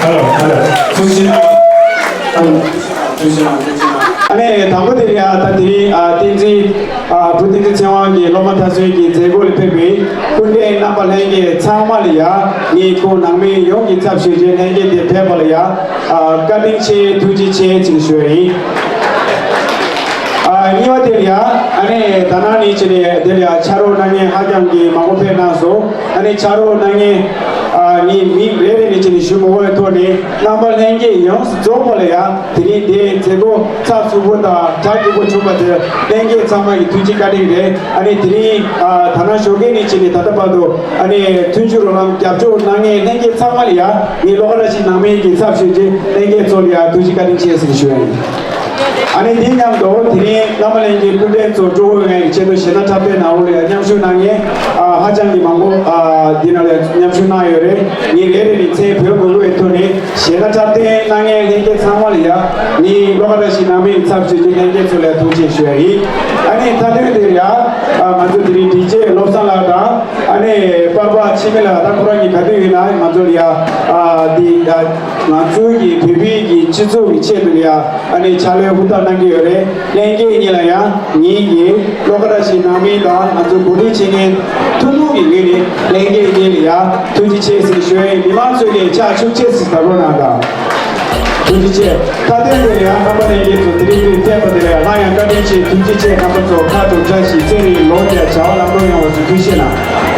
hello, hello. ཐུགས་རྗེ་ཆེ། ཐུགས་རྗེ་ཆེ། ཨ་ནི་དང་པོ་དེ་ཡ་ད་དེ་རིང་ཨ་བསྟན་འཛིན་ཨ་བུ་བསྟན་འཛིན་ཚེ་དབང་གི་སློབ་མ་མཐར་སོན་གྱི་མཛད་སྒོ་ལ་ཕེབས་པའི་སྐུ་མགྲོན་རྣམ་པ་ལྷན་རྒྱས་ཚང་མ་ལ་ཡ་ངས་ཁོང་ནང་མི་ཡོངས་ཀྱི་ཚབ་ཞུས་བྱས་ལྷན་རྒྱས་འདིར་ཕེབས་པ་ལ་ཡ་ཨ་བཀའ་དྲིན་ཆེ་ཐུགས་རྗེ་ཆེ་ཅེས་ཞུ་བ་ཡིན། ཨ་གཉིས་པ་དེ་ལ་ཡ་ཨ་ནི་ད་ནང་ནས་ཅི་ནས་དེ་ལ་ཡ་ཕྱག་རོགས་གནང་མཁན་ཧ་ཅང་གི་མང་པོ་ཕེབས་གནང་སོང་། ཨ་ནི་ཕྱག་རོགས་གནང་མཁན་ཨ་ནི་མི་རེ་རེ་ནས་ཅི་ནས་ཞུ་མི་དགོས་པའི་ཐོག་ནས་རྣམ་པ་ལྷན་རྒྱས་ཡོངས་སུ་རྫོགས་པ་ལ་ཡ་དེ་རིང་དེའི་མཛད་སྒོ་ཚགས་ཚུད་པོ་དང་གྲ་རྒྱས་པོ་བྱུང་བ་དེར་ལྷན་རྒྱས་ཚང་མ་ཡི་ཐུགས་རྗེ་བཀའ་དྲིན་རེད། ཨ་ནི་དེ་རིང་ཨ་ད་ནང་ཞོགས་ཀས་ནས་ཅི་ནས་ད་ལྟ་བར་དུ་ཨ་ནི་མཐུན་འགྱུར་རོགས་རམ་རྒྱབ་སྐྱོར་གནང་མཁན་ལྷན་རྒྱས་ཚང་མ་ལ་ཡ་ངས་བློ་དགའ་བཀྲ་ཤིས་ནང་མི་གི་ཚབ་ཞུས་ཏེ་ལྷན་རྒྱས་ཚོ་ལ་ཡ་ཐུགས་རྗེ་བཀའ་དྲིན་ཆེ་ཟེར་ཞུ་ཡ་ཡིན། ཨ་ནི་འདི་མཉམ་དུ་དེ་རིང་བླ་མ་ལྷན་རྒྱས་སྐུ་མགྲོན་ཚོ་སྤྲོ་བོ་ཡོང་ཡ་གི་ཆེད་དུ་གཞས་སྣ་འཁྲབ་སྟོན་ནང་ལོགས་ལ་ཡ་མཉམ་ཞུགས་གནང་མཁན་ཨ་ཧ་ཅང་གི་མང་པོ་ཨ་འདི་ནང་ལ་མཉམ་ཞུགས་གནང་ཡོད་རེད། ངས་རེ་རེ་ནས་མཚན་བོས་མི་དགོས་པའི་ཐོག་ནས་གཞས་སྣ་འཁྲབ་སྟོན་གནང་མཁན་ལྷན་རྒྱས་ཚང་མ་ལ་ཡ་ངས་བློ་དགའ་བཀྲ་ཤིས་ནང་མིའི་ཚབ་ཞུས་ཏེ་ལྷན་རྒྱས་ཚོ་ལ་ཐུགས་རྗེ་ཆེ་ཞུ་ཡ་ཡིན། ཨ་ནི་མཐའ་དོན་དེར་ཡ་ཨ་ང་ཚོ་དེ་རིང་སྒྲིག་ཆས་བློ་བཟང་ལགས་དང་ཨ་ནི་པར་པ་འཆི་མེད་ལགས་ད་ཁོ་རང་གཉིས་ག་དུས་ཡིན་ན་ང་ཚོ་ལ་ཡ་ཨ་འདི་ཨ་ང་ཚོའི་གི་བོད་པའི་གི་སྤྱི་ཚོགས་ཀྱི་ཆེད་དུ་ལ་ཡ་ཨ་ནི་ཕྱག་ལས་ཧུར་ཐག་གནང་གི་ཡོད་རེད། ལྷན་རྒྱས་གཉིས་ལ་ཡང་ངེད་ཀྱི་བློ་དགའ་བཀྲ་ཤིས་ནང་མི་དང་ང་ཚོ་འགོ་ཁྲིད་བྱེད་མཁན་ཐུན་མོང་གི་ངོས་ནས་ལྷན་རྒྱས་གཉིས་ལ་ཡང་ཐུགས་རྗེ་ཆེ་ཟེར་ཞུ་ཡ་ཡིན། མི་མང་ཚོས་ཀྱང་ཕྱག་ཤུགས་ཆེ་ཙམ་བརྡབ་རོགས་གནང་དང་། ཐུགས་རྗེ་ཆེ། མཐའ་དོན་དུ་ཡང་རྣམ་པ་ལྷན་རྒྱས་ཚོ་དེ་རིང་འདིར་ཕེབས་པ་དེ་ལ་སླར་ཡང་བཀའ་དྲིན་ཆེ་ཐུགས་རྗེ་ཆེ། རྣམ་པ་ཚོ་ཁ་དྲོ་བཀྲ་ཤིས་ཚེ་རིང་ལོ་བརྒྱ་བྱ་བ་ལམ་འགྲོ་ཡོང་བ་ཞུ། ཐུགས་རྗེ་གནང་།